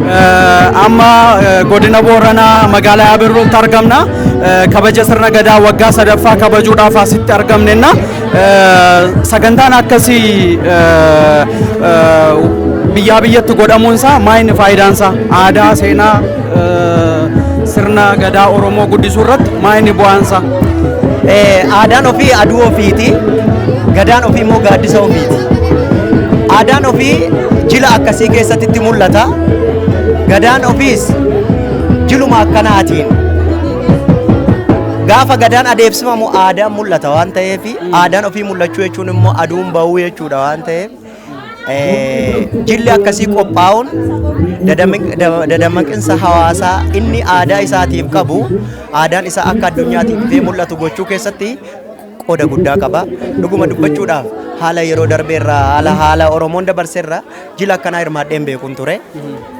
Amma godina Booranaa magaalaa Yaabellootti argamna. Kabaja sirna gadaa waggaa sadaffaa kabajuudhaaf asitti argamnenna. Sagantaan akkasii biyyaa biyyatti godhamuunsaa maayini faayidaansaa aadaa seenaa sirna gadaa Oromoo guddisuu irratti maayini bu'aansaa? Aadaan ofii aduu ofiiti. Gadaan ofii immoo gaaddisa ofiiti. Aadaan ofii jila akkasii keessatti itti mul'ata. Gadaan ofiis jiluma akkanaatiin. Gaafa gadaan adeemsifamu aadaan mul'ata waan ta'eef, aadaan ofii mul'achuu jechuun immoo aduun bahuu jechuudha waan ta'eef, jilli akkasii qophaa'uun dadammaqinsa hawaasaa inni aadaa isaatiif qabu, aadaan isaa akka addunyaatti dhufee mul'atu gochuu keessatti qooda guddaa qaba. Dhuguma dubbachuudhaaf, haala yeroo darbeerraa, haala Oromoon dabarseerraa jila akkanaa hirmaadheen beekuun ture.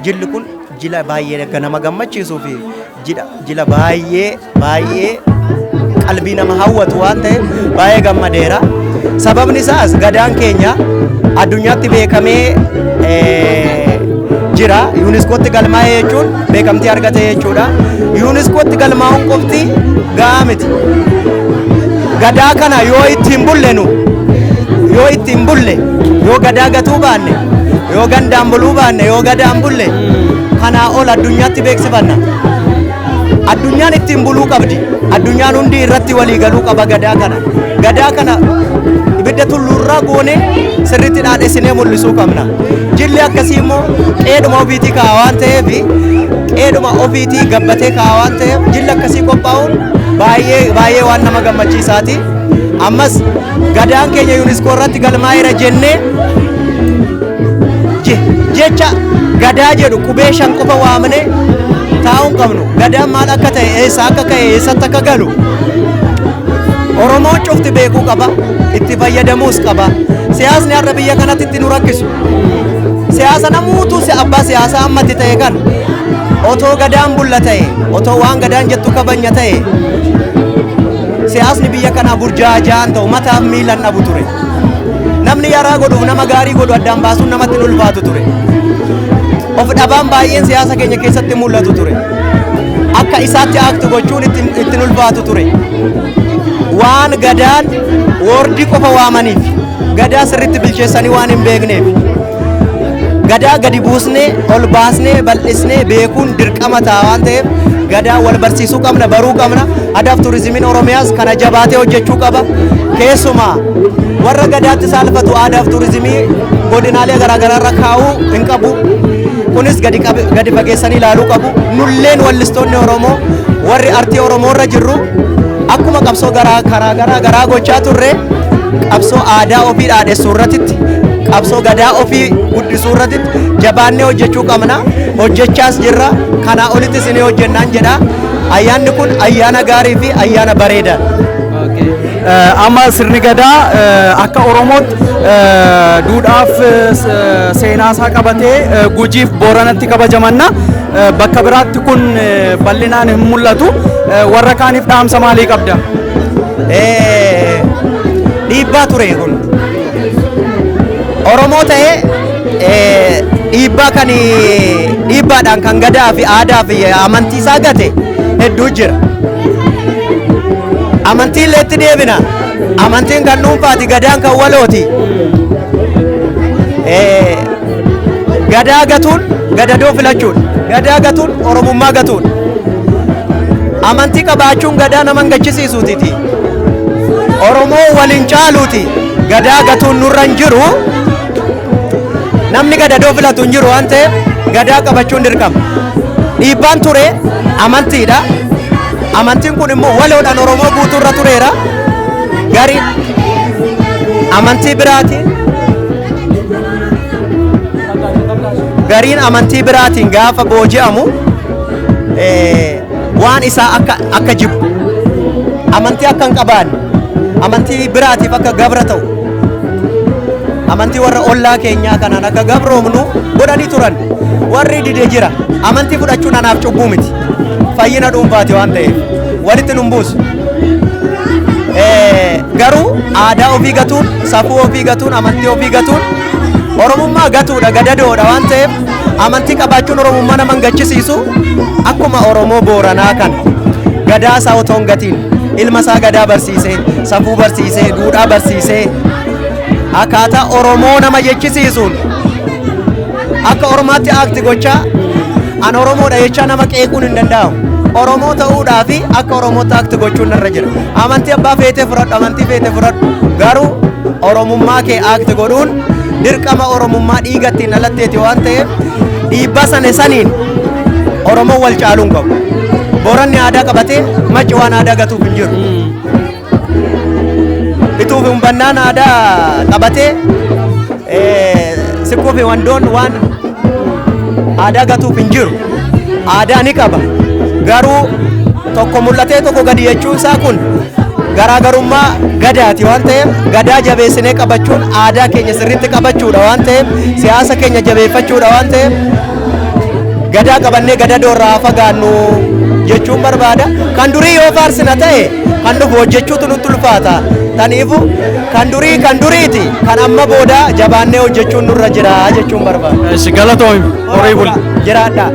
Jilli kun jila baay'ee akka nama gammachiisuu fi jila baay'ee baay'ee qalbii nama hawwatu waan ta'eef baay'ee gammadeera. Sababni isaas gadaan keenya addunyaatti beekamee jira. Yuuniskootti galmaa'ee jechuun beekamtii argate jechuudha. Yuuniskootti galmaa'uun qofti gahaa miti. Gadaa kana yoo ittiin bulle, nu yoo ittiin bulle, yoo gadaa gatuu baanne, yoo gandaan buluu baanne, yoo gadaan bulle, kanaa ol addunyaatti beeksifanna. Addunyaan ittiin buluu qabdi. Addunyaan hundi irratti walii galuu qaba gadaa kana. Gadaa kana ibidda tulluurraa goone sirriitti dhaadhessinee mul'isuu qabna. Jilli akkasii immoo qeedhuma ofiitii ka'a waan ta'eef, qeedhuma ofiitii gabbatee ka'a waan ta'eef, jilli akkasii qophaa'uun baay'ee baay'ee waan nama gammachiisaati. Ammas gadaan keenya Yuuniskoo irratti galmaa'eera jennee jecha gadaa jedhu qubee shan qofa waamne taa'uu hin qabnu. Gadaan maal akka ta'e, eessa akka ka'e, eessatti akka galu Oromoon cufti beekuu qaba, itti fayyadamuus qaba. Siyaasni har'a biyya kanatti itti nu rakkisu. Siyaasa namuutu si abbaa siyaasaa ammatti ta'e kan otoo gadaan bulla ta'e, otoo waan gadaan jettu kabanya ta'e, siyaasni biyya kanaa burjaajaan ta'u mataaf miilan dhabu ture. Namni yaraa godhuuf nama gaarii godhu addaan baasuun namatti hin ulfaatu ture. Of dhabaan baay'een siyaasa keenya keessatti mul'atu ture. Akka isaatti act gochuun ittiin ulfaatu ture. Waan gadaan word qofa waamaniif, gadaa sirriitti bilcheessanii waan hin beekneef, gadaa gadi buusnee, ol baasnee, bal'isnee beekuun dirqama ta'a waan ta'eef, gadaa wal barsiisuu qabna, baruu qabna. Aadaaf turizimiin Oromiyaas kana jabaatee hojjechuu qaba. Keessumaa warra gadaatti saalfatu aadaaf turizimii godinaalee garaagaraa irra kaa'uu hin qabu. Kunis gadi fageessanii ilaaluu qabu. Nulleen wallistoonni Oromoo, warri artii Oromoo irra jirru, akkuma qabsoo garaa karaa garaa garaa gochaa turre, qabsoo aadaa ofii dhaadhessuu irratti, qabsoo gadaa ofii guddisuu irratti jabaannee hojjechuu qabna. Hojjechaas jirra. Kanaa olittis ni hojjennaan jedha. Ayyaanni kun ayyaana gaarii fi ayyaana bareedaadha. Amma sirni gadaa akka Oromootti duudhaaf seenaa isaa qabatee Gujiif Booranatti kabajamanna. Bakka biraatti kun bal'inaan hin mul'atu. Warra kaaniif dhaamsa maalii qabda? Dhiibbaa ture kun. Oromoo ta'ee dhiibbaa kan dhiibbaadhaan kan gadaa fi aadaa fi amantii isaa gate hedduu jira. Amantii illee itti deebina. Amantiin kan dhuunfaati, gadaan kan walooti. Gadaa gatuun gadadoo filachuudha. Gadaa gatuun Oromummaa gatuudha. Amantii qabaachuun gadaa nama hin gachisiisuutiti. Oromoo waliin caaluuti. Gadaa gatuun nurra hin jiru. Namni gadadoo filatu hin jiru waan ta'eef, gadaa qabachuun dirqama. Dhiibbaan ture amantiidha. Amantiin kun immoo waloodhaan Oromoo guutuurra tureera. Gari amantii biraatiin, gariin amantii biraatiin gaafa booji'amu waan isaa akka jibbu, amantii akka hin qabaanne, amantii biraatiif akka gabra ta'u, amantii warra ollaa keenyaa kanaan akka gabroomnu godhanii turan. Warri dide jira. Amantii fudhachuun anaaf cubbuu miti, fayyina dhuunfaati waan ta'eef walitti nun buusu. Garuu aadaa ofii gatuun, safuu ofii gatuun, amantii ofii gatuun Oromummaa gatuudha, gadadoodha waan ta'eef. Amantii qabaachuun Oromummaa nama hin gachisiisu. Akkuma Oromoo Booranaa kana gadaa isaa otoo hin gatiin ilma isaa gadaa barsiisee, safuu barsiisee, duudhaa barsiisee, akkaataa Oromoo nama jechisiisuun akka Ormaatti act gochaa an Oromoodha jechaa nama qeequun hin danda'amu. Oromoo ta'uudhaa fi akka Oromootti act gochuun irra jira. Amantii abbaa feetee fudhadhu, amantii feetee fudhadhu. Garuu Oromummaa kee act godhuun dirqama Oromummaa dhiiga ittiin dhalatteeti waan ta'eef, dhiibbaa sana saniin Oromoon wal caaluu hin qabu. Booranni aadaa qabatee Macci waan aadaa gatuuf hin jiru. Ituuf Humbannaan aadaa qabatee Sikkoo fi Wandoon waan aadaa gatuuf hin jiru. Aadaa ni qaba. Garuu tokko mul'atee tokko gadi jechuun isaa kun garaagarummaa gadaati waan ta'eef, gadaa jabeessinee qabachuun aadaa keenya sirriitti qabachuudha waan ta'eef, siyaasa keenya jabeeffachuudha waan ta'eef, gadaa qabannee gadadoo irraa haa fagaannu jechuun barbaada. Kan durii yoo faarsina ta'e kan dhufu hojjechuutu nutti ulfaata. Taniifu kan durii kan duriiti, kan amma booda jabaannee hojjechuun nurra jira jechuun barbaada. Eshi, galatoomi, horii buli. Jiraadha.